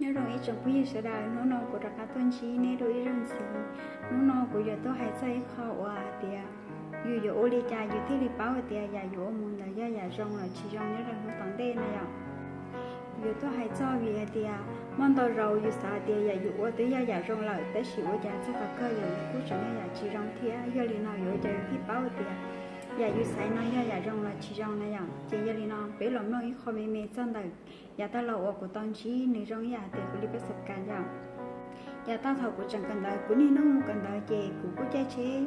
Nyob zoo ib tsoom phooj ywg sawv daws, hnub no kuv rov qab tuaj ntsib nej dua ib zaug ntxiv. Hnub no kuv yuav tuaj hais txog ib qho uas hais tias yus yuav ua li cas yus thiaj li paub hais tias yam yus ua mus ntawd yog yam zoo los tsis zoo nyob rau hnub tom ntej na yom. Yuav tuaj hais txog vim hais tias muaj ntau zaus yus xav tias yam yus ua twb yog yam zoo lawm, tab sis ua cas txog thaum kawg yam yus kuj tseem yog yam tsis zoo thiab. Yog li no yuav ua cas yus thiaj paub tias yam yus xaiv no yog yam zoo los tsis zoo na yom. Ces yog li no peb los mloog ib qho me me txog ntawm yav tag los uas kuv tau ntsib nws zoo ib yam tias kuv li pab xab kas yom. Yav tag thaum kuv tseem kawm ntawv, kuv niaj hnub mus kawm ntawv ces kuv kuj caij tsheb,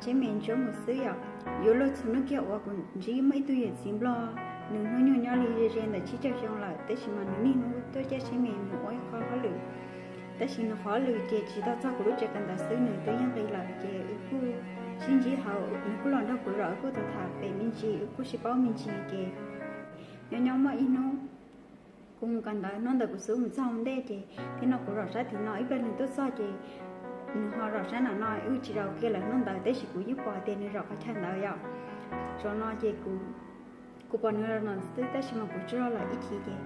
tsheb me ntsuab mus xwb yom. Yuav luag txhua hnub kiag uas kuv ntsib muaj ib tug yawm txiv nplog, nws hnub nyoog nyob li ze ze ntawm tsib caug xyoo lawm, tab sis mas nws niaj hnub tuaj caij tsheb me mus ua ib qho hauj lwm. Tab sis nws qhov hauj lwm ces tsis tau txog kuv lub tsev kawm ntawv xwb, nws twb yeej nqis lawm ces wb kuj sib ntsib hauv, nws kuj los nrog kuv zos, wb kuj tham tham pem me ntsis, wb kuj sib paub me ntsis ces nyob nyob muaj ib hnub kuv mus kawm ntawv, hnub ntawd kuv xub mus txog ua ntej ces thiab no kuv zaum sab tim no, ib pliag nws tuaj txog ces nws ho zaum sab nram no, wb tsis zaum kiag lawm hnub ntawd, tab sis kuv yeej pom tias nws zaum qhov chaw ntawd yom. Zaum no ces kuv pom nws los no xwb, tab sis mas kuv tsaug zog lawm ib chim ces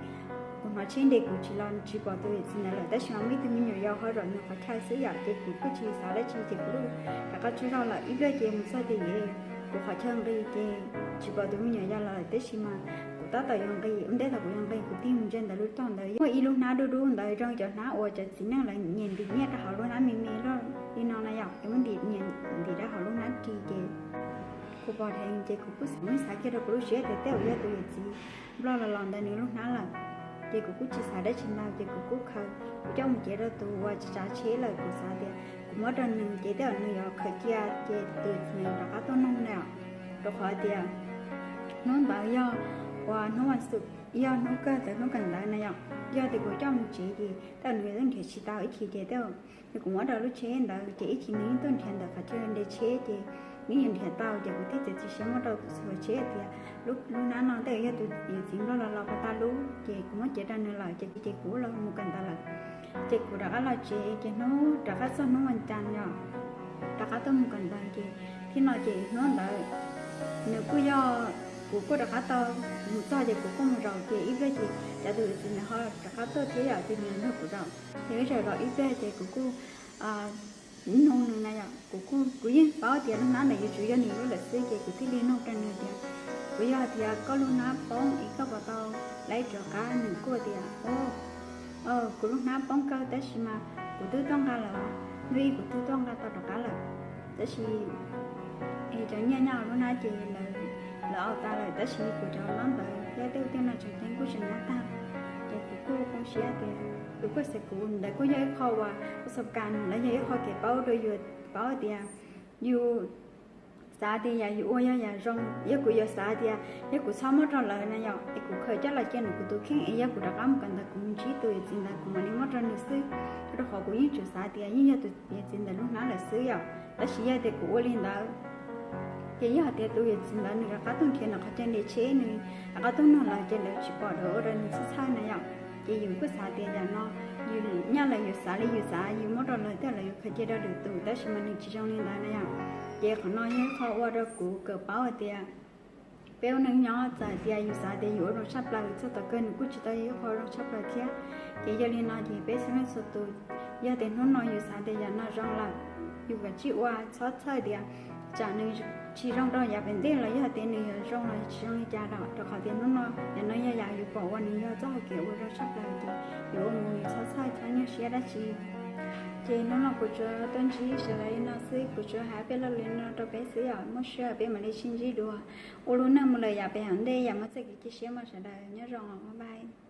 kuv hnov tsheb nres, kuv tsis los tsis pom tus yawm txiv ntawd lawm, tab sis mas muaj ib tug me nyuam yaus ho zaum nws qhov chaw xwb yom, ces kuv kuj tsis xav dab tsi ces kuv rov qab tsaug zog lawm. Ib pliag ces mus txog ces kuv qhov chaw nqis ces tsis pom tus me nyuam yaus lawm, tab sis mas kuv tab tom yuav nqis, ua ntej thaum kuv yuav nqis kuv tig mus ntsia ntawm lub tog ntawd muaj ib lub hnab dub dub ntawd, zoo cov hnab uas cov txiv neej lawv nyiam ntim nyiaj rau hauv lub hnab me me loj li no na yom, es muab ntim nyiam ntim rau hauv lub hnab ris ces kuv pom dheev ces kuv kuj xav, xav kiag rau kuv lub siab tias tej zaum yog tus yawm txiv nplog los los ntawm nws lub hnab lawm. Ces kuv kuj tsis xav dab tsi ntau ces kuv kuj khaws, kuv coj mus cev rau tus uas tsav tsheb lawm, kuv xav tias kuv muab rau nws ces tej zaum nws yuav khaws cia ces tus yawm txiv rov qab tuaj nug na yom. Rau qhov tias hnub ntawd yog uas hnub vas xuv, yog hnub kawg ntawd, hnub kawm ntawv na yom. Yog tias kuv coj mus tsev ces tej zaum nws yeej nrhiav tsis tau, ib chim ces tej zaum yog kuv muab rau lub tsheb ntawd ces ib chim nws yeej tuaj nrhiav ntawm qhov chaw nres tsheb ces nws yeej nrhiav tau ces kuv thiaj txiav tsheb muab rau tus txawj tsheb tias lub hnab no tej zaum yog tus yawm txiv nplog los los pas tag lub ces kuv muab cev rau nws lawm ces ces kuv los mus kawm ntawv lawm. Ces kuv rov qab los tsev ces hnub rov qab txog hnub vas cas yom, rov qab tuaj mus kawm ntawv ces thiab no ces hnub ntawd nws kuj yog, kuv kuj rov qab tau mus txog ces kuv kuj mus zaum ces ib pliag ces cov tus yawm txiv ntawd ho rov qab tuaj thiab yom, ces nws nrog kuv zaum ces wb zaum zaum ib pliag ces kuv kuj nug nws na yom, kuv kuj, kuv yeej paub tias lub hnab ntawd yuav tsum yog nws lub lawm xwb ces kuv thiaj li nug rau nws tias puas yog tias koj lub hnab poob es koj puas tau laib rov qab? Nws kuj tias kuv lub hnab poob kawg tab sis mas kuv twb tuaj nqa lawm, hnub ib kuv twb tuaj nqa tau rov qab lawm, tab sis es cov nyiaj nyob hauv lub hnab ces lawv, lawv au tas lawm, tab sis kuv cov ntaub ntawv thiab tej ub tej no tseem ceeb kuj tseem nyob tag. Ces kuv kuj poob siab tias kuv kuj xav, kuv ntawd kuj yog ib qho uas pab xab kas los yog ib qho kev paub rau yus paub tias yus xav tias yam yus ua yog yam zoo, yog kuv yuav xav tias yog kuv txhob muab rau lawv na yom, es kuv khaws coj los cia nws kuv tus kheej es yog kuv rov qab mus kawm ntawv kuv mus ntsib tus yawm txiv ntawd kuv mam li muab rau nws xwb. Rau qhov kuv yeej tsuas xav tias yeej yog tus yawm txiv ntawd lub hnab lawm xwb yom, tab sis yog tias kuv ua li ntawd ces yog hais tias tus yawm txiv ntawd nws rov qab tuaj nrhiav nws qhov chaw nres tsheb, nws rov qab tuaj nug lawv ces lawv tsis pom lawv ua rau nws txhawj txhawj na yom. Ces yus kuj xav tias yam no yus nyaj lawm yus xav li yus xav, yus muab rau lawv tej lawv yuav khaws cia rau lwm tus, tab sis mas nws tsis zoo li ntawd na yom. Ces qhov no yog ib qho ua rau kuv kawm paub hais tias peb ua neej nyob txawm tias yus xav tias yus ua zoo tshaj plaws, txog tom kawg nws kuj tsis tau yog ib qho zoo tshaj plaws thiab. Ces yog li no ces peb txhua leej txhua tus, yog tias hnub no yus xav tias yam no zoo lawm, yus kav tsij ua, txhob txhawj tias tsam nws tsis zoo rau yav pem ntej los yog tias nws yuav zoo los tsis zoo li cas lawm, rau qhov tias hnub no yam no yog yam yus pom uas nws yog txoj hau kev ua zoo tshaj plaws ces yus ua mus yus txhob txhawj txhob nyuaj siab dab tsi. Ces hnub no kuv tsuas tuaj ntsib sawv daws li no xwb, kuv tsuas hais peb lo lus li no rau peb xwb yom, muaj sij hawm peb mam li sib ntsib dua. Ua lub neej mus lawm yam pem hauv ntej yam muaj txoj kev cia siab mog sawv daws, nyob zoo os, bye bye.